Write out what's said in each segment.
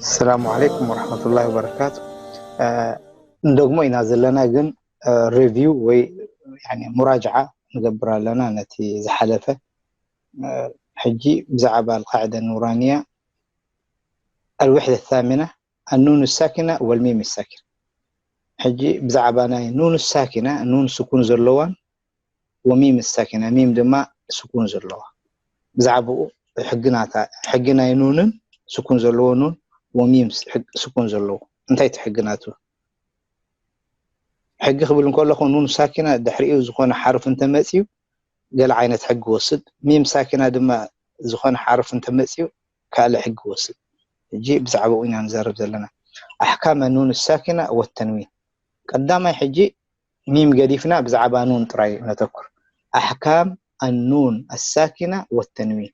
ሰላሙ ዓለይኩም ወረሕመቱላሂ ወበረካቱ። እንደግሞ ኢና ዘለና፣ ግን ሪቪው ወይ ሙራጅዓ ንገብር ኣለና ነቲ ዝሓለፈ። ሕጂ ብዛዕባ ኣልቃዕደ ኑራንያ ኣልውሕደ ታሚና ኣኑን ሳኪና ወልሚም ሳኪና። ሕጂ ብዛዕባ ናይ ኑን ሳኪና፣ ኑን ስኩን ዘለዋን ወሚም ሳኪና፣ ሚም ድማ ስኩን ዘለዋ፣ ብዛዕባኡ ሕጊ ናታ፣ ሕጊ ናይ ኑንን ስኩን ዘለዎ ኑን ወሚም ስኩን ዘለዎ እንታይ እቲ ሕጊ ናቱ? ሕጊ ክብል እንከለኹ ኑን ሳኪና ድሕሪኡ ዝኾነ ሓርፍ እንተመፅዩ ገለ ዓይነት ሕጊ ወስድ፣ ሚም ሳኪና ድማ ዝኾነ ሓርፍ እንተመፅዩ ካልእ ሕጊ ወስድ። ሕጂ ብዛዕባኡ ኢና ንዘርብ ዘለና። ኣሕካመ ኑን ሳኪና ወተንዊን። ቀዳማይ ሕጂ ሚም ገዲፍና ብዛዕባ ኑን ጥራይ ነተኩር። ኣሕካም ኣኑን ኣሳኪና ወተንዊን።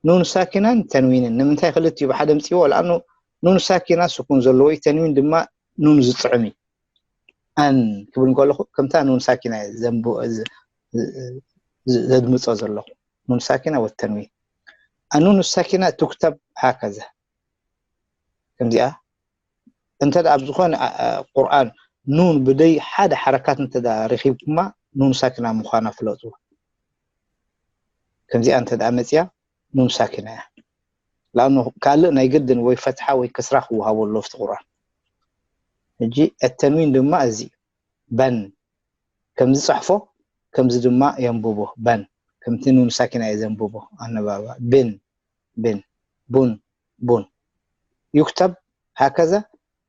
ኑን ሳኪናን ተንዊንን ንምንታይ ክልቲኡ ብሓደ ምፅዎ? ለኣኑ ኑን ሳኪና ስኩን ዘለዎ እዩ፣ ተንዊን ድማ ኑን ዝጥዕም እዩ። ኣን ክብል እንከለኹ ከምታ ኑን ሳኪና ዘድምፆ ዘለኹ ኑን ሳኪና ወተንዊን። ኣኑን ሳኪና ትክተብ ሃከዘ፣ ከምዚኣ። እንተ ኣብ ዝኾነ ቁርኣን ኑን ብደይ ሓደ ሓረካት እንተ ረኺብኩማ ኑን ሳኪና ምዃና ፍለጡ። ከምዚኣ እንተ መፅያ ኑን ሳኪና እያ። ለኣኑ ካልእ ናይ ግድን ወይ ፈትሓ ወይ ክስራ ክወሃቦ ኣሎ ኣብቲ ቁርኣን። ሕጂ እተንዊን ድማ እዚ እዩ። በን ከምዚ ጸሕፎ ከምዚ ድማ የንብቦ። በን ከምቲ ኑን ሳኪና እየ ዘንብቦ ኣነባባ። ብን ብን ቡን ቡን ዩክተብ ሃከዘ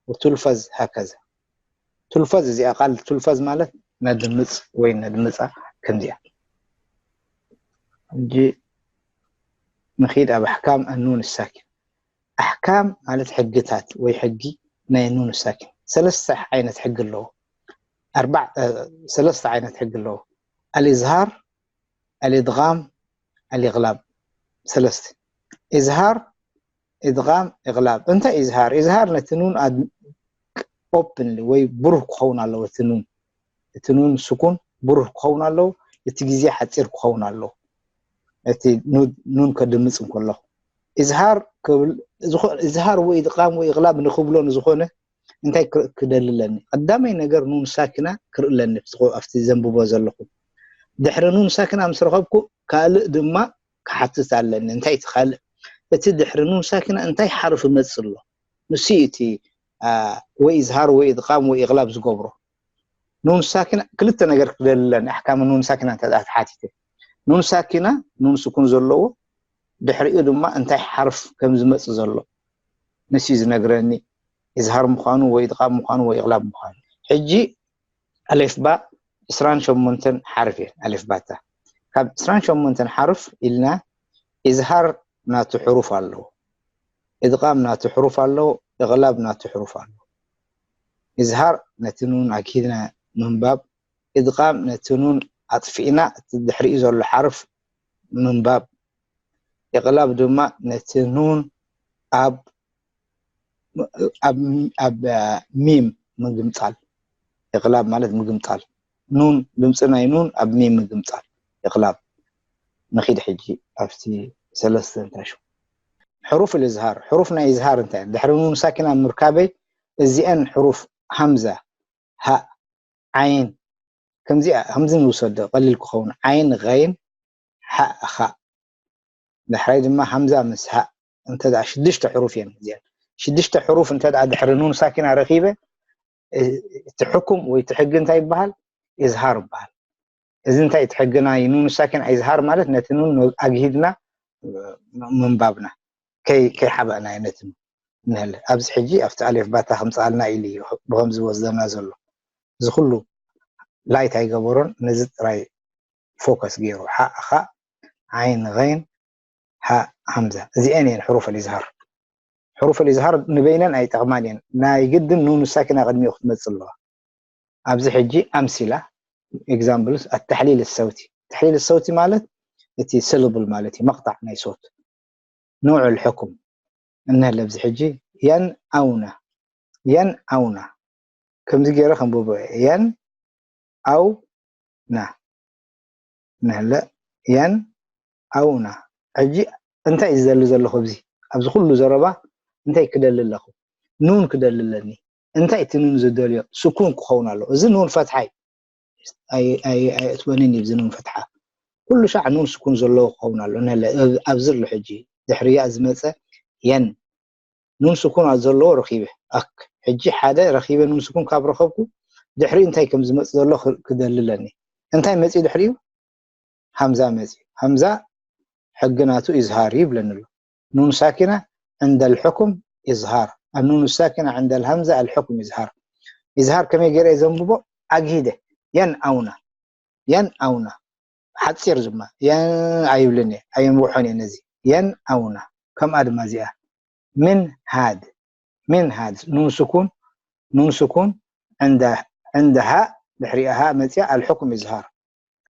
ወቱልፈዝ ሃከዘ። ቱልፈዝ እዚኣ ቃል ቱልፈዝ ማለት ነድምጽ ወይ ነድምጻ ከምዚኣ። ሕጂ ንኺድ ኣብ ኣሕካም ኣኑን ሳኪን። ኣሕካም ማለት ሕግታት ወይ ሕጊ ናይ ኑን ሳኪን ሰለስተ ዓይነት ሕጊ ኣለዎ። ኣርባዕ ሰለስተ ዓይነት ሕጊ ኣለዎ። ኣልኢዝሃር፣ ኣልኢድጋም፣ ኣልኢቕላብ። ሰለስተ። ኢዝሃር፣ ኢድጋም፣ ኢቕላብ። እንታይ ኢዝሃር? ኢዝሃር ነቲ ኑን ኦፕንሊ ወይ ብሩህ ክኸውን ኣለዎ። እቲ ኑን እቲ ኑን ስኩን ብሩህ ክኸውን ኣለዎ። እቲ ግዜ ሓፂር ክኸውን ኣለዎ። እቲ ኑን ከድምፅ እንከለኹ ኢዝሃር ክብል ኢዝሃር ወይ ኢድቃም ወይ ኢቕላብ ንክብሎ ንዝኾነ እንታይ ክደልለኒ? ቀዳማይ ነገር ኑን ሳኪና ክርእለኒ ኣብቲ ዘንብቦ ዘለኹ። ድሕሪ ኑን ሳኪና ምስ ረኸብኩ ካልእ ድማ ክሓትት ኣለኒ። እንታይ እቲ ካልእ? እቲ ድሕሪ ኑን ሳኪና እንታይ ሓርፍ ይመጽእ ኣሎ? ንሱ እቲ ወይ ኢዝሃር ወይ ኢድቃም ወይ ኢቕላብ ዝገብሮ። ኑን ሳኪና ክልተ ነገር ክደልለኒ ኣሕካም ኑን ሳኪና እንተ ተሓቲተ። ኑን ሳኪና ኑን ስኩን ዘለዎ ድሕሪኡ ድማ እንታይ ሓርፍ ከም ዝመጽእ ዘሎ ንሱ ዝነግረኒ። ኢዝሃር ምዃኑ ወይ ኢድቃም ምዃኑ ወይ ኢቕላብ ምዃኑ። ሕጂ ኣሌፍባ ዕስራን ሸሞንተን ሓርፍ እየን ኣሌፍባታ። ካብ ዕስራን ሸሞንተን ሓርፍ ኢልና ኢዝሃር ናቱ ሕሩፍ ኣለዎ። ኢድቃም ናቱ ሕሩፍ ኣለዎ። ኢቕላብ ናቱ ሕሩፍ ኣለዎ። ኢዝሃር ነቲ ኑን ኣግሂድና ምንባብ። ኢድቃም ነቲ ኑን ኣጥፊእና እቲ ድሕሪኡ ዘሎ ሓርፍ ምንባብ። ኢቕላብ ድማ ነቲ ኑን ኣብ ኣብ ሚም ምግምጻል። ኢቕላብ ማለት ምግምጻል። ኑን ድምፂ ናይ ኑን ኣብ ሚም ምግምጻል። ኢቕላብ። ንኺድ ሕጂ ኣብቲ ሰለስተ እንታይ ሽሙ? ሕሩፍ ልዝሃር። ሕሩፍ ናይ ዝሃር እንታይ? ድሕሪ ኑን ሳኪና ምርካበይ እዚአን ሕሩፍ ሃምዛ፣ ሃእ፣ ዓይን ከምዚኣ ከምዚ ንውሰዶ ቀሊል ክኸውን ዓይን ገይን ሓእ ኻእ። ዳሕራይ ድማ ሃምዛ ምስ ሃእ እንተ ደኣ ሽዱሽተ ሕሩፍ እየን እዚኣን። ሽዱሽተ ሕሩፍ እንተ ደኣ ድሕሪ ኑን ሳኪና ረኺበ እቲ ሕኩም ወይ እቲ ሕጊ እንታይ ይበሃል? ኢዝሃር ይበሃል። እዚ እንታይ እቲ ሕጊ ናይ ኑን ሳኪን ኣይዝሃር ማለት ነቲ ኑን ኣግሂድና ምንባብና ከይሓበእናዮ ነቲ ኑን ንህለ ኣብዚ ሕጂ ኣብቲ ኣሌፍ ባታ ከምፅኣልና ኢሉ እዩ ብከምዚ ዝወስደና ዘሎ። እዚ ኩሉ ላይት ኣይገበሮን፣ ነዚ ጥራይ ፎከስ ገይሩ። ሓ፣ ኻእ፣ ዓይን፣ ገይን፣ ሃእ፣ ሃምዛ። እዚአን እየን ሕሩፍ ኣልኢዝሃር። ሕሩፍ ኣልኢዝሃር ንበይነን ኣይጠቕማን እየን። ናይ ግድን ኑን ሳኪና ቅድሚኡ ክትመጽእ ኣለዋ። ኣብዚ ሕጂ ኣምሲላ፣ ኤግዛምፕልስ፣ ኣተሕሊል ሰውቲ። ተሕሊል ሰውቲ ማለት እቲ ስልብል ማለት እዩ፣ መቕጣዕ ናይ ሶት። ንውዕል ሕኩም እንህለ ኣብዚ ሕጂ የን ኣውና፣ የን ኣውና። ከምዚ ገይረ ከንብቦ እየ። የን ኣው ና። ንህለ ያን ኣውና። ሕጂ እንታይ እዩ ዝደሊ ዘለኹ? ኣብዚ ኣብዚ ኩሉ ዘረባ እንታይ ክደሊ ኣለኹ? ኑን ክደሊ ኣለኒ። እንታይ እቲ ኑን ዝደልዮ? ስኩን ክኸውን ኣለዎ። እዚ ኑን ፈትሓ እዩ። ኣይ- ኣይ- ኣየእትወንን እዩ። እዚ ኑን ፈትሓ ኩሉ ሻዕ ኑን ስኩን ዘለዎ ክኸውን ኣሎ። ነለ ኣብዚ ኣሎ። ሕጂ ድሕርያ ዝመፀ የን ኑን ስኩን ኣብ ዘለዎ ረኺበ። ኣክ ሕጂ ሓደ ረኺበ፣ ኑን ስኩን ካብ ረኸብኩ ድሕሪ እንታይ ከም ዝመፅ ዘሎ ክ- ክደሊ ኣለኒ። እንታይ መፅዩ ድሕሪኡ? ሃምዛ መፅዩ። ሃምዛ ሕጊ ናቱ ኢዝሃር ይብለኒ ኣሎ። ኑን ሳኪና ዕንደ ልሕኩም ኢዝሃር፣ ኣኑን ሳኪና ዕንደ ልሃምዛ ኣልሕኩም ኢዝሃር። ኢዝሃር ከመይ ገይረ ዘንብቦ? ኣግሂደ። የን ኣውና፣ የን ኣውና። ሓፂር ዝማ የን ኣይብልን እየ፣ ኣየንውሖን እየ ነዚ። የን ኣውና። ከምኣ ድማ እዚኣ ምን ሃድ፣ ምን ሃድ ኑን ስኩን፣ ኑን ስኩን ዕንደ ዕንደ ሃ ድሕሪኣ ሃ መፅያ ኣልሕኩም ኢዝሃር።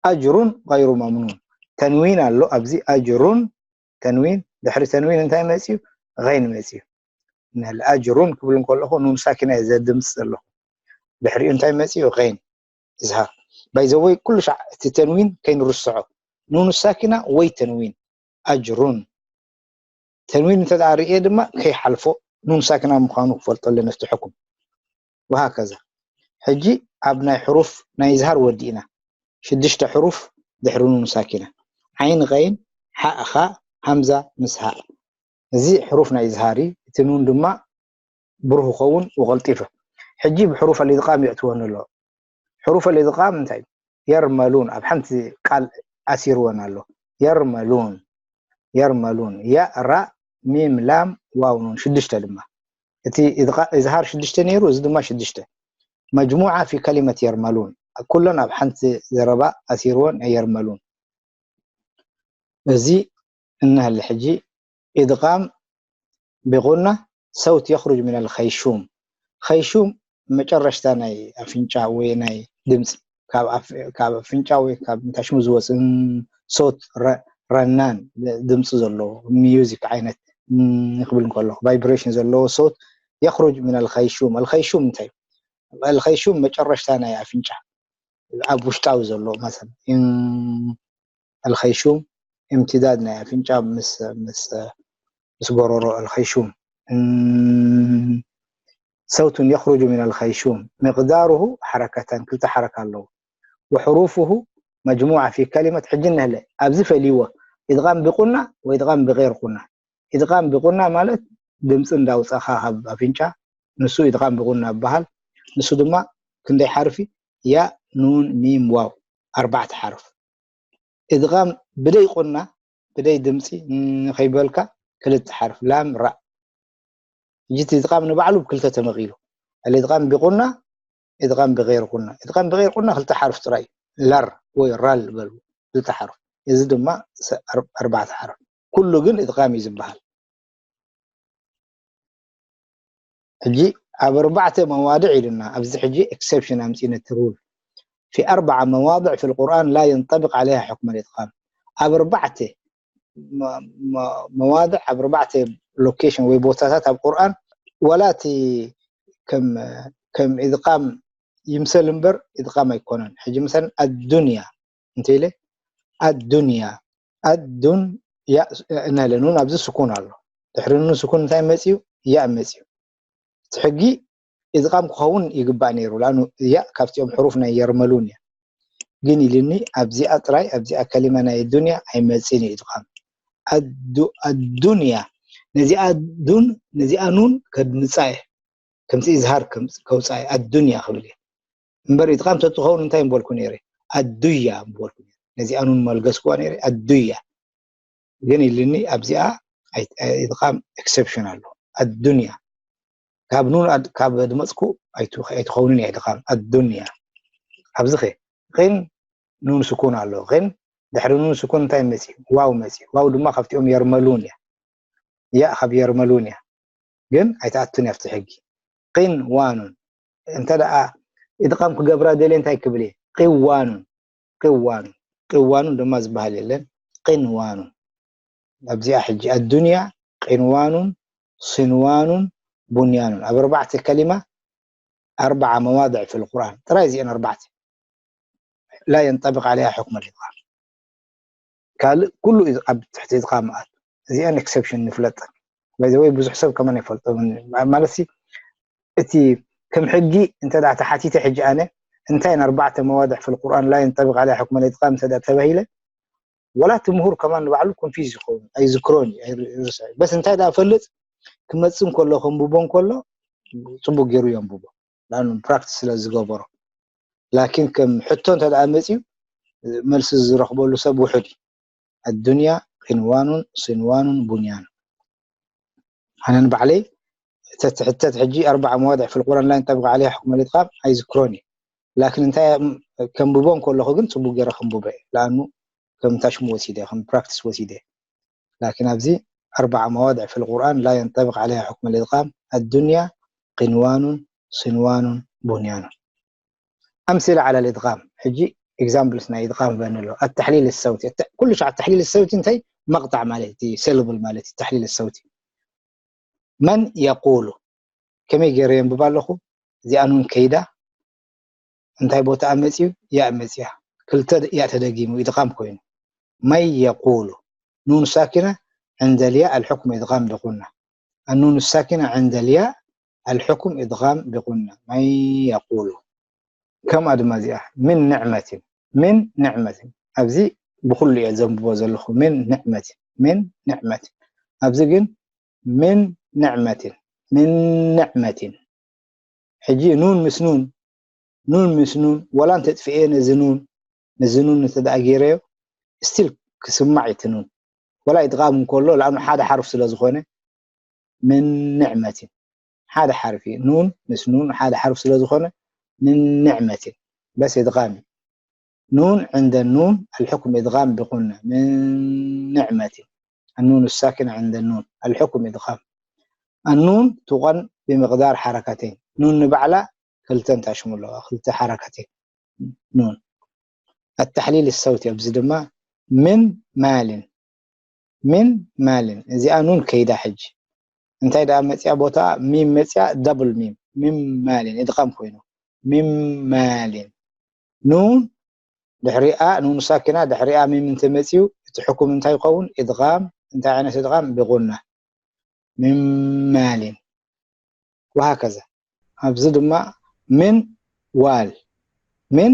ኣጅሩን غير ممنون። ተንዊን ኣሎ ኣብዚ። ኣጅሩን ተንዊን፣ ድሕሪ ተንዊን እንታይ መፅዩ? غين መፅዩ። ንል ኣጅሩን ክብል እንከለኹ ኑን ሳኪና እየ ዘድምፅ ዘለኹ። ድሕሪኡ እንታይ መፅዩ? غين ኢዝሃር። ባይዘወይ ኩሉ ሻዕ እቲ ተንዊን ከይንርስዖ፣ ኑን ሳኪና ወይ ተንዊን። ኣጅሩን ተንዊን እንተ ደኣ ርእየ ድማ ከይሓልፎ ኑን ሳኪና ምዃኑ ክፈልጦ ኣለኒ ኣብቲ ሕኩም። ወሃከዛ። ሕጂ ኣብ ናይ ሕሩፍ ናይ ኢዝሃር ወዲእና። ሽዱሽተ ሕሩፍ ድሕሪ ኑን ሳኪና። ዓይን፣ ቐይን፣ ሓእ፣ ኻእ፣ ሃምዛ ምስ ሃእ። እዚ ሕሩፍ ናይ ኢዝሃር እዩ። እቲ ኑን ድማ ብሩህ ይኸውን ወቐልጢፈ። ሕጂ ብሕሩፍ ኣልኢድቓም የእትወኒ ኣሎ። ሕሩፍ ኣልኢድቓም እንታይ እዩ? የርመሉን ኣብ ሓንቲ ቃል ኣሲርወን ኣሎ። የርመሉን፣ የርመሉን። ያእ፣ ራእ፣ ሚም፣ ላም፣ ዋው፣ ኑን። ሽዱሽተ ድማ። እቲ ኢድቓ- ኢዝሃር ሽዱሽተ ነይሩ፣ እዚ ድማ ሽዱሽተ። መጅሙዓ ፊ ከሊመት የርመሉን። ኩለን ኣብ ሓንቲ ዘረባ ኣሲርወን የርመሉን። እዚ እንሀለ ሕጂ ኢድቓም ብጉና ሰውት የኽሩጅ ሚነል ኸይሹም። ኸይሹም መጨረሽታ ናይ ኣፍንጫ ወይ ናይ ድምፂ ካብ ኣፍ- ካብ ኣፍንጫ ወይ ካብ ታሽሙ ዝወፅእ ም- ሰውት ረ- ረናን ድምፂ ዘለዎ ሚዩዚክ ዓይነት ም- ክብል እንከለኹ ቫይብሬሽን ዘለዎ ሰውት የኽሩጅ ሚነል ኸይሹም። ኣልኸይሹም እንታይ እዩ? ኣልኸይሹም መጨረሽታ ናይ ኣፍንጫ ኣብ ውሽጣዊ ዘሎ መሰል ኣልኸይሹም እምትዳድ ናይ ኣፍንጫ ምስ ምስ ምስ ጎረሮ ኣልኸይሹም ሰውቱን የኽሩጁ ሚን ኣልኸይሹም ምቅዳሩሁ ሓረከተን ክልተ ሓረካ ኣለዎ ወሕሩፉሁ መጅሙዓ ፊ ከሊመት ሕጂ ነህለ ኣብዚ ፈልይዎ ኢድቃም ብቁና ወይ ኢድቃም ብገይር ቁና ኢድቃም ብቁና ማለት ድምፂ እንዳውፃኻ ካብ ኣፍንጫ ንሱ ኢድቃም ብቁና ይበሃል ንሱ ድማ ክንደይ ሓርፊ ያ ኑን ሚም ዋው ኣርባዕተ ሓርፍ ኢድቃም ብደይ ቁና ብደይ ድምፂ ከይበልካ ክልተ ሓርፍ ላም ራ ሕጂ እቲ ኢድቃም ንባዕሉ ብክልተ ተመቒሉ ኣለ ኢድቃም ብቁና ኢድቃም ብገይር ቁና ኢድቃም ብገይር ቁና ክልተ ሓርፍ ጥራይ ለር ወይ ራል በሉ ክልተ ሓርፍ እዚ ድማ ኣርባዕተ ሓርፍ ኩሉ ግን ኢድቃም እዩ ዝበሃል ሕጂ ኣብ ኣርባዕተ መዋድዕ ኢሉና ኣብዚ ሕጂ exception ኣምፂ ነቲ rule في أربع مواضع في القرآن لا ينطبق عليها حكم الإدغام ኣብ ኣርባዕተ መዋድዕ ኣብ ኣርባዕተ location ወይ ቦታታት ኣብ ቁርኣን ወላ እቲ ከም ከም ኢድቃም ይምሰል እምበር ኢድቃም ኣይኮነን ሕጂ ምሳን ኣዱንያ እንተ ኢለ ኣዱንያ ኣዱን ያ እናለ ኑን ኣብዚ ስኩን ኣሎ ድሕሪ ኑን ስኩን እንታይ መፅዩ ያ መፅዩ እቲ ሕጊ ኢድቃም ክኸውን ይግባእ ነይሩ ላኑ ያ ካብቲኦም ሕሩፍ ናይ የርመሉን እያ ግን ኢልኒ ኣብዚኣ ጥራይ ኣብዚኣ ከሊማ ናይ ዱንያ ኣይመፅን እዩ ኢድቃም ኣዱንያ ነዚኣ ዱን ነዚኣ ኑን ከድምፃ እየ ከምቲ ኢዝሃር ከውፃ እየ ኣዱንያ ክብል እየ እምበር ኢድቃም ተትኸውን እንታይ ምበልኩ ነይረ ኣዱያ ምበልኩ ነዚኣ ኑን መልገስኩዋ ነይረ ኣዱያ ግን ኢልኒ ኣብዚኣ ኢድቃም exception ኣሎ ኣዱንያ ካብ ኑን ካብ ድመፅኩ ኣይትኸውንን እያ ኢድቃም ኣዱንያ ኣብዚ ኸ ን ኑን ስኩን ኣሎ ን ድሕሪ ኑን ስኩን እንታይ መፂ ዋው መፂ ዋው ድማ ካብቲኦም የርመሉን እያ ያ ካብ የርመሉን እያ ግን ኣይትኣቱን እያ ኣብቲ ሕጊ ን ዋኑን እንተ ደኣ ኢድቃም ክገብራ ደልየ እንታይ ክብል እየ ቅዋኑን ቅዋኑን ቅዋኑን ድማ ዝበሃል የለን ቅንዋኑን ኣብዚኣ ሕጂ ኣዱንያ ቅንዋኑን ስንዋኑን ቡንያኑን ኣብ ኣርባዕተ ከሊማ ኣርባዓ መዋድዕ ፊ ልቁርኣን ጥራይ እዚአን ኣርባዕተ ላ የንጠብቅ ዓለያ ሕክመ ልኢድቃም ካልእ ኩሉ እዩ ኣብ ትሕቲ ኢድቓም ኣት እዚኣን ኤክሰፕሽን ንፍለጠን። ባይ ዘ ወይ ብዙሕ ሰብ ከማን ኣይፈልጦምን። ማ- ማለት ሲ እቲ ከም ሕጊ እንተ ደኣ ተሓቲተ ሕጂ ኣነ እንታይ ኣርባዕተ መዋድዕ ፊል ቁርኣን ላ የንጠብቅ ዓለያ ሕክመ ልኢድቓም እንተ ደኣ ተባሂለ፣ ወላ እቲ ምሁር ከማን ንባዕሉ ኮንፊዝ ይኸውን፣ ኣይዝክሮን እዩ፣ ኣይር- ይርስዕ እዩ። በስ እንታይ ደኣ እፈልጥ፣ ክመጽእ እንከሎ ከንብቦ እንከሎ ጽቡቅ ገይሩ የንብቦ። ላኑ ፕራክቲስ ስለ ዝገበሮ። ላኪን ከም ሕቶ እንተ ደኣ መጽዩ፣ መልሲ ዝረኽበሉ ሰብ ውሑድ እዩ። ኣዱንያ ቂንዋኑን ሲንዋኑን ቡንያኑን። ኣነ ንባዕለይ እተ ትሕተት ሕጂ ኣርባዓ መዋድዕ ፊል ቁርኣን ላ የንጠብቅ ዓለያ ሕክመ ልኢድቓም ኣይዝክሮን እዩ። ላኪን እንታይ ከንብቦ እንከለኹ ግን ጽቡቅ ገይረ ከንብቦ እየ። ላኑ ከም ታሽሙ ወሲደ፣ ከም ፕራክቲስ ወሲደ። ላኪን ኣብዚ ኣርባዓ መዋድዕ ፊል ቁርኣን ላ የንጠብቅ ዓለያ ሕክመ ልኢድቓም ኣዱንያ ቂንዋኑን ሲንዋኑን ቡንያኑን። ኣምሲላ ዓላ ልኢድቓም። ሕጂ ኤግዛምፕልስ ናይ ኢድቓም በኒ ኣሎ። ኣተሕሊል ሰውቲ። ኣተ- ኩሉ ሻዕ ኣተሕሊል ሰውቲ እንታይ? መቕጣዕ ማለት እዩ፣ ሴለብል ማለት እዩ፣ ተሕሊል ሰውቲ። መን የቁሉ። ከመይ ገይረ የንብብ ኣለኹ? እዚኣ ኑን ከይዳ እንታይ ቦታኣ መጽዩ? ያእ መጽያ። ክልተ ያእ ተደጊሙ፣ ኢድቓም ኮይኑ። መን የቁሉ። ኑን ሳኪና ዕንደ ልያእ ኣልሕኩም ኢድቓም ብቑና። ኣኑን ሳኪና ዕንደ ልያእ ኣልሕኩም ኢድቓም ብቑና። መን የቁሉ። ከምኣ ድማ እዚኣ ምን ንዕመትን፣ ምን ንዕመትን። ኣብዚ ብኹሉ እየ ዘንብቦ ዘለኹ፣ ምን ንዕመትን፣ ምን ንዕመትን። ኣብዚ ግን ምን ንዕመትን፣ ምን ንዕመትን። ሕጂ ኑን ምስ ኑን፣ ኑን ምስ ኑን፣ ወላ እንተጥፍኤ ነዚ ኑን፣ ነዚ ኑን እንተ ደኣ ገይረዮ፣ ስቲል ክስማዕ እዩ እቲ ኑን። ወላ ኢድቓም እንከሎ፣ ላእኑ ሓደ ሓርፍ ስለ ዝኾነ፣ ምን ንዕመትን። ሓደ ሓርፍ እዩ። ኑን ምስ ኑን ሓደ ሓርፍ ስለ ዝኾነ፣ ምን ንዕመትን። በስ ኢድቓም እዩ። ኑን ዕንደ ኑን ኣልሕኩም ኢድቓም ብቑና። ምን ንዕመትን። ኣኑን ሳኪን ዕንደ ኑን ኣልሕኩም ኢድቓም። ኣኑን ትቆን ብምቕዳር ሓረካተይን። ኑን ንባዕላ ክልተ እንታሽሙ ኣለዋ፣ ክልተ ሓረካተይን። ኑን። ኣተሕሊል ሰውቲ ኣብዚ ድማ ምን ማልን። ምን ማልን። እዚኣ ኑን ከይዳ ሕጂ። እንታይ ደኣ መጽያ ቦታ ሚም መጽያ፣ ዳብል ሚም። ሚም ማልን። ኢድቓም ኮይኑ። ሚም ማልን። ኑን ድሕሪኣ፣ ኑን ሳኪና ድሕሪኣ ሚም እንተመጽዩ፣ እቲ ሕኩም እንታይ ይኸውን? ኢድቓም። እንታይ ዓይነት ኢድቓም? ብቑና። ሚም ማልን። ወሃከዛ። ኣብዚ ድማ ምን ዋል። ምን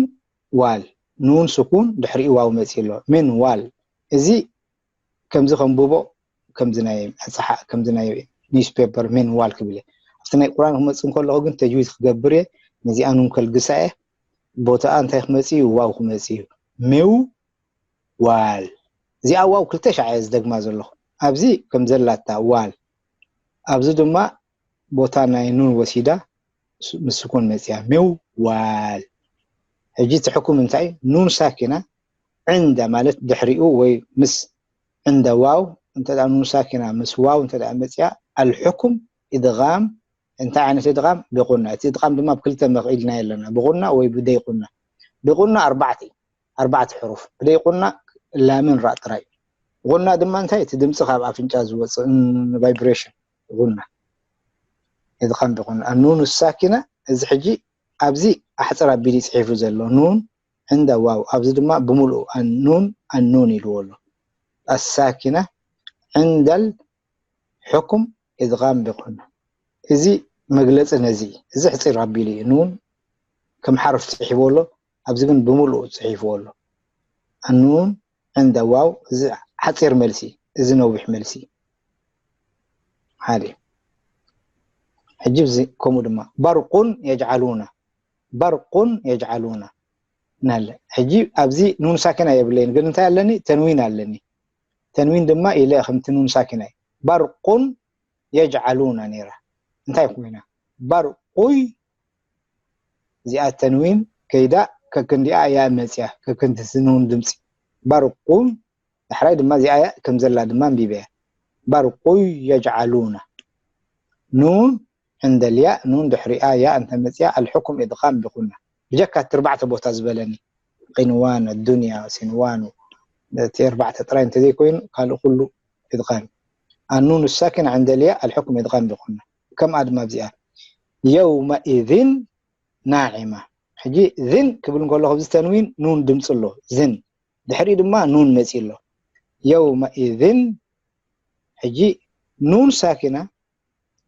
ዋል። ኑን ስኩን ድሕሪኡ ዋው መጽዩ ኣሎ። ምን ዋል። እዚ ከምዚ ከንብቦ፣ ከምዚ ናይ መጽሓ-፣ ከምዚ ናይ ኒውስፔፐር ምን ዋል ክብል እየ። ኣብቲ ናይ ቁርኣን ክመጽእ እንከለኹ ግን ተጅዊድ ክገብር እየ። ነዚኣ ኑን ከልግሳ እየ። ቦታኣ እንታይ ክመጽእ እዩ? ዋው ክመጽእ እዩ። ምው ዋል። እዚኣ ዋው ክልተ ሻዕ እየ ዝደግማ ዘለኹ። ኣብዚ ከም ዘላታ ዋል። ኣብዚ ድማ ቦታ ናይ ኑን ወሲዳ ስ-፣ ምስ ስኩን መጽያ። ምው ዋል። ሕጂ እቲ ሕኩም እንታይ? ኑን ሳኪና ዕንደ ማለት ድሕሪኡ ወይ ምስ ዕንደ ዋው፣ እንተ ደኣ ኑን ሳኪና ምስ ዋው እንተ ደኣ መጽያ፣ ኣልሕኩም ኢድቓም። እንታይ ዓይነት ኢድቓም? ብቑና። እቲ ኢድቓም ድማ ብክልተ መኺኢልና ኣለና። ብቑና ወይ ብደይቑና። ብቑና ኣርባዕተ እዩ። ኣርባዕተ ሕሩፍ። ብደይቑና ላምን ራ ጥራይ። ቁና ድማ እንታይ? እቲ ድምፂ ካብ ኣፍንጫ ዝወፅእ፣ ን-፣ ቫይብሬሽን። ቁና። ኢድቓም ብቑና። ኣኑን ሳኪና፣ እዚ ሕጂ ኣብዚ ኣሕፅር ኣቢሉ እዩ ፅሒፉ ዘሎ። ኑን ዕንደ ዋው። ኣብዚ ድማ ብምሉኡ ኣኑን፣ ኣኑን ኢልዎ ኣሎ። ኣሳኪና ዕንደል ሕኩም ኢድቓም ብቑና። እዚ መግለፂ ነዚ እዩ። እዚ ሕፅር ኣቢሉ እዩ። ኑን ከም ሓርፍ ፅሒፍዎ ኣሎ። ኣብዚ ግን ብምሉኡ ፅሒፍዎ ኣሎ። ኣኑን ዕንደ ዋው። እዚ ሓፂር መልሲ፣ እዚ ነዊሕ መልሲ። ሓደ። ሕጂ እዚ ከምኡ ድማ በርቁን የጅዓሉና፣ በርቁን የጅዓሉና ናለ። ሕጂ ኣብዚ ኑን ሳኪና የብለይን፣ ግን እንታይ ኣለኒ? ተንዊን ኣለኒ። ተንዊን ድማ ኢለ ከምቲ ኑን ሳኪና እዩ። በርቁን የጅዓሉና ነይራ። እንታይ ኮይና? በርቁይ። እዚኣ ተንዊን ከይዳ ከክንዲኣ እያ መፅያ፣ ከክንዲ እቲ ኑን ድምፂ። በርቁን ዳሕራይ ድማ እዚኣ እያ ከም ዘላ ድማ ኣንቢበያ። በርቁይ የጅዓሉና። ኑን ዕንደል ያእ፣ ኑን ድሕሪኣ ያእ እንተመፅያ፣ ኣልሕኩም ኢድቓም ብቑና። ብጀካ እቲ ኣርባዕተ ቦታ ዝበለኒ፣ ቂንዋን፣ ኣዱንያ፣ ሲንዋኑ፣ እቲ ኣርባዕተ ጥራይ እንተዘይኮይኑ፣ ካልእ ኩሉ ኢድቓም። ኣኑን ሳኪን ዕንደል ያእ፣ ኣልሕኩም ኢድቓም ብቑና። ከምኣ ድማ ኣብዚኣ፣ የውመኢዝን ናዒማ። ሕጂ ዝን ክብል እንከሎ፣ ኣብዚ ተንዊን ኑን ድምፂ ኣሎ። ዝን። ድሕሪኡ ድማ ኑን መፂኡ ኣሎ። የውመኢዝን፣ ሕጂ ኑን ሳኪና፣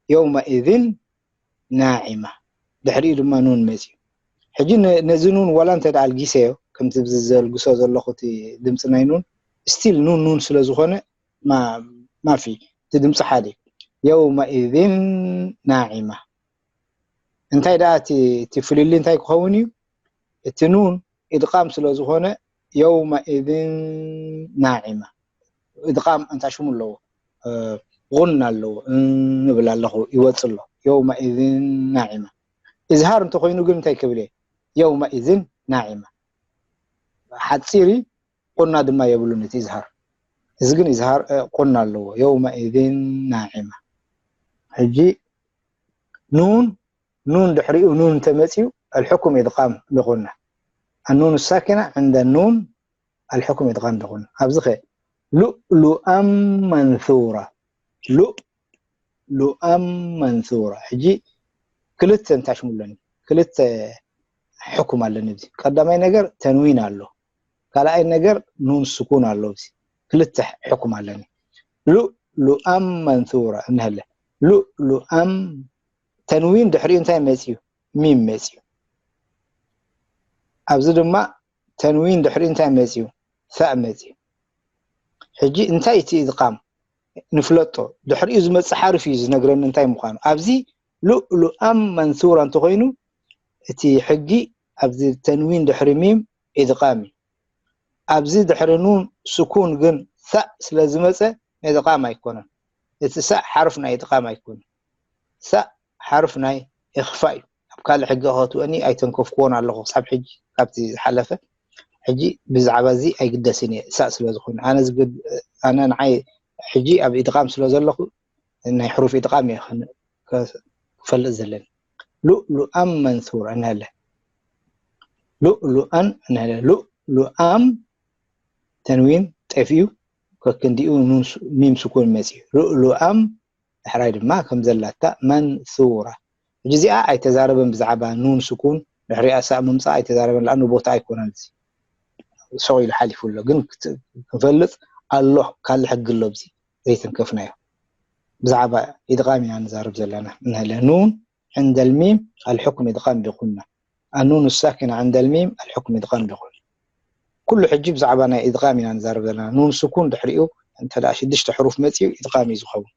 የውመኢዝን ናዒማ፣ ድሕሪኡ ድማ ኑን መፅዩ። ሕጂ ነ- ነዚ ኑን ዋላ እንተ ደኣ ኣልጊሰዮ፣ ከምቲ ብዚ ዘልግሶ ዘለኹ እቲ ድምፂ ናይ ኑን፣ ስቲል ኑን ኑን ስለ ዝኾነ፣ ማ- ማፊ፣ እቲ ድምፂ ሓደ እዩ። የውመኢዝን ናዒማ። እንታይ ደኣ እቲ እቲ ፍልልይ እንታይ ክኸውን እዩ? እቲ ኑን ኢድቓም ስለ ዝኾነ፣ የውመኢዝን ናዒማ። ኢድቓም እንታይ ሽሙ ኣለዎ? እ፣ ጉና ኣለዎ። እ፣ ንብል ኣለኹ፣ ይወጽእ ኣሎ። የውመኢዝን ናዒማ። ኢዝሃር እንተኾይኑ ግን እንታይ ክብል እየ? የውመኢዝን ናዒማ። ሓጺር እዩ፣ ቁና ድማ የብሉን እቲ ኢዝሃር። እዚ ግን ኢዝሃር፣ እ፣ ቁና ኣለዎ። የውመኢዝን ናዒማ። ሕጂ ኑን ኑን ድሕሪኡ ኑን እንተመፅዩ፣ ኣልሕኩም ኢድቓም ብቑና። ኣኑን ሳኪና ዕንደ ኑን ኣልሕኩም ኢድቓም ብቑና። ኣብዚ ኸ ሉእሉኣም መንሱራ። ሉእሉኣም መንሱራ። ሕጂ ክልተ እንታይ ሽሙ ኣለኒ? ክልተ ሕኩም ኣለኒ። ኣብዚ ቀዳማይ ነገር ተንዊን ኣሎ። ካልኣይ ነገር ኑን ስኩን ኣሎ። ኣብዚ ክልተ ሕኩም ኣለኒ። ሉእሉኣም መንሱራ እንሀለ። ሉእሉኣም ተንዊን ድሕሪኡ እንታይ መፅዩ? ሚም መፅዩ። ኣብዚ ድማ ተንዊን ድሕሪኡ እንታይ መፅዩ? ሳእ መፅዩ። ሕጂ እንታይ እቲ ኢድቓም ንፍለጦ። ድሕሪኡ ዝመፅእ ሓርፍ እዩ ዝነግረኒ እንታይ ምዃኑ። ኣብዚ ሉእሉኣም መንሱራ እንተኾይኑ እቲ ሕጊ ኣብዚ ተንዊን ድሕሪ ሚም ኢድቓም እዩ። ኣብዚ ድሕሪ ኑን ስኩን ግን ሳእ ስለ ዝመፀ ኢድቓም ኣይኮነን። እቲ ሳእ ሓርፍ ናይ ኢድቓም ኣይኮነን። ሳእ ሓርፍ ናይ ኢኽፋእ እዩ። ኣብ ካልእ ሕጊ ከእትወኒ ኣይተንከፍክዎን ኣለኹ ክሳብ ሕጂ ካብቲ ዝሓለፈ። ሕጂ ብዛዕባ እዚ ኣይግደስን እየ፣ ሳእ ስለ ዝኾነ። ኣነ ዝግድ-፣ ኣነ ንዓይ ሕጂ ኣብ ኢድቓም ስለ ዘለኹ ናይ ሕሩፍ ኢድቓም እየ ክን-፣ ከ-፣ ክፈልጥ ዘለኒ። ሉእሉኣም መንሱራ እንሀለ። ሉእሉኣን እንሀለ። ሉእሉኣም ተንዊን ጠፊኡ፣ ከክንዲኡ ኑን ሱ-፣ ሚም ስኩን መፅዩ። ሉእሉኣም ዳሕራይ ድማ ከም ዘላታ መንሱራ። ሕጂ እዚኣ ኣይተዛረበን ብዛዕባ ኑን ስኩን ድሕሪኣ ሳእ ምምፃእ ኣይተዛረበን፣ ለኣኑ ቦታ ኣይኮነን እዚ። ሶቕ ኢሉ ሓሊፉ ኣሎ። ግን ክት-፣ ክንፈልጥ ኣሎ፣ ካልእ ሕጊ ኣሎ ኣብዚ ዘይተንከፍናዮ። ብዛዕባ ኢድቓም ኢና ንዛረብ ዘለና። እንሀለ ኑን ዕንደል ሚም ኣልሕኩም ኢድቓም ቢቑና። ኣኑን ሳኪና ዕንደል ሚም ኣልሕኩም ኢድቓም ቢቑና። ኩሉ ሕጂ ብዛዕባ ናይ ኢድቓም ኢና ንዛረብ ዘለና። ኑን ስኩን ድሕሪኡ እንተ ደኣ ሽዱሽተ ሕሩፍ መፅዩ ኢድቓም እዩ ዝኸውን።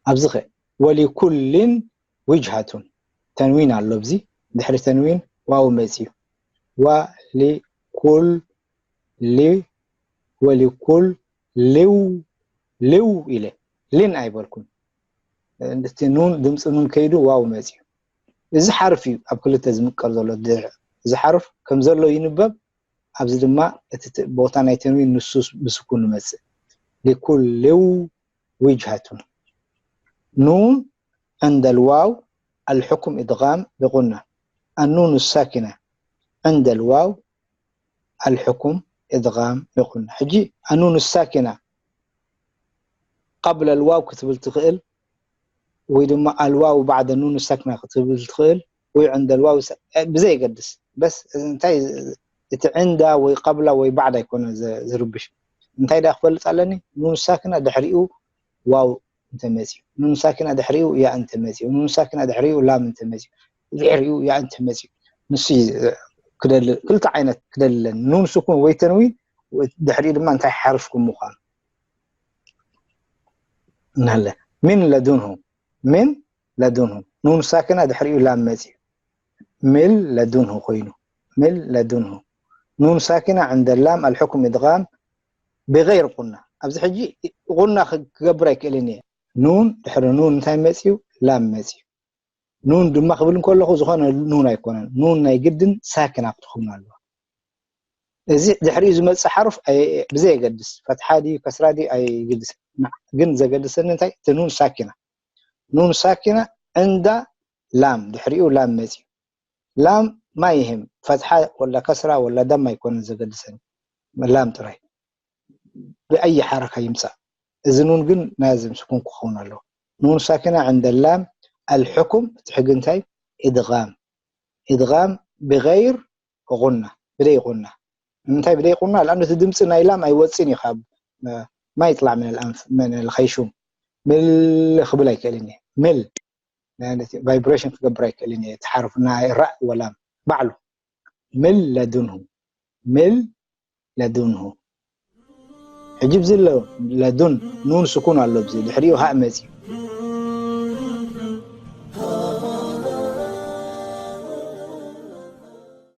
ኣብዚ ኸ ወሊኩልን ዊጅሃቱን ተንዊን ኣሎ። ኣብዚ ድሕሪ ተንዊን ዋው መፅዩ። ወሊኩል ሊ-፣ ወሊኩል ልው፣ ልው ኢለ። ልን ኣይበልኩን። እቲ ኑን፣ ድምፂ ኑን ከይዱ ዋው መፅዩ። እዚ ሓርፍ እዩ ኣብ ክልተ ዝምቀል ዘሎ። ድ-፣ እዚ ሓርፍ ከም ዘሎ ይንበብ። ኣብዚ ድማ እቲ ት-፣ ቦታ ናይ ተንዊን ንሱ ስ-፣ ብስኩን ይመፅእ። ሊኩል ልው ዊጅሃቱን። ኑን ዕንደል ዋው ኣልሕኩም ኢድቓም ቢቑና። ኣኑን ሳኪና ዕንደል ዋው ኣልሕኩም ኢድቓም ቢቑና። ሕጂ ኣኑን ሳኪና ቀብለ ልዋው ክትብል ትኽእል፣ ወይ ድማ ኣልዋው ባዕደ ኑን ሳኪና ክትብል ትኽእል፣ ወይ ዕንደ ልዋው ሳ-፣ ብዘየገድስ። በስ እንታይ እቲ ዕንዳ ወይ ቀብላ ወይ ባዕዳ ኣይኮነን ዘ-፣ ዝርብሽ። እንታይ ደኣ ክፈልጥ ኣለኒ? ኑን ሳኪና ድሕሪኡ ዋው እንተመፅዩ። ኑን ሳኪና ድሕሪኡ ያ እንተመፅዩ። ኑን ሳኪና ድሕሪኡ ላም እንተመፅዩ። ድሕሪኡ ያ እንተመፅዩ። ንሱ እዩ ክደል-፣ ክልተ ዓይነት ክደልለን። ኑን ስኩን ወይ ተንዊን፣ ወይ ድሕሪኡ ድማ እንታይ ሓርፍ ከም ምዃኑ። እናለ። ሚን ለዱንሁ። ሚን ለዱንሁ። ኑን ሳኪና ድሕሪኡ ላም መፅዩ። ሚን ለዱንሁ ኮይኑ። ሚን ለዱንሁ። ኑን ሳኪና ዕንደ ላም ኣልሕኩም ኢድቓም ብገይር ቁና። ኣብዚ ሕጂ ቁና ክገብር ኣይክእልን እየ። ኑን ድሕሪ ኑን እንታይ መፅዩ? ላም መፅዩ። ኑን ድማ ክብል እንከለኹ ዝኾነ ኑን ኣይኮነን። ኑን ናይ ግድን ሳኪና ክትኸውን ኣለዋ። እዚ ድሕሪኡ ዝመፅእ ሓሩፍ ኣይ-፣ ብዘየገድስ፣ ፈትሓ ድዩ ከስራ ድዩ ኣይግድስን። ግን ዘገድሰኒ እንታይ? እቲ ኑን ሳኪና። ኑን ሳኪና ዕንዳ ላም፣ ድሕሪኡ ላም መፅዩ። ላም ማይህም፣ ፈትሓ ወላ ከስራ ወላ ዳም ኣይኮነን ዘገድሰኒ። ላም ጥራይ። ብኣይ ሓረካ ይምፃእ። እዚ ኑን ግን ናዝም ስኩን ክኸውን ኣለዎ። ኑን ሳኪና ዕንደ ላም ኣልሕኩም፣ እቲ ሕጊ እንታይ? ኢድጋም። ኢድጋም ብገይር ቁና፣ ብደይ ቁና። እንታይ ብደይ ቁና ለኣንዱ እቲ ድምፂ ናይ ላም ኣይወፅን እዩ ካብ ማይ ይጥላዕ ምን ኣልኣንፍ ምን ልኸይሹም ምል ክብል ኣይክእልን እየ ምል ቫይብሬሽን ክገብር ኣይክእልን እየ እቲ ሓርፍ ናይ ራእ ወላም ባዕሉ ምል ለዱንሁ ምል ለዱንሁ ሕጂ ብዚ ኣሎ ለዱን ኑን ስኩን ኣሎ ብዚ ድሕሪኡ ሃእ መፅዩ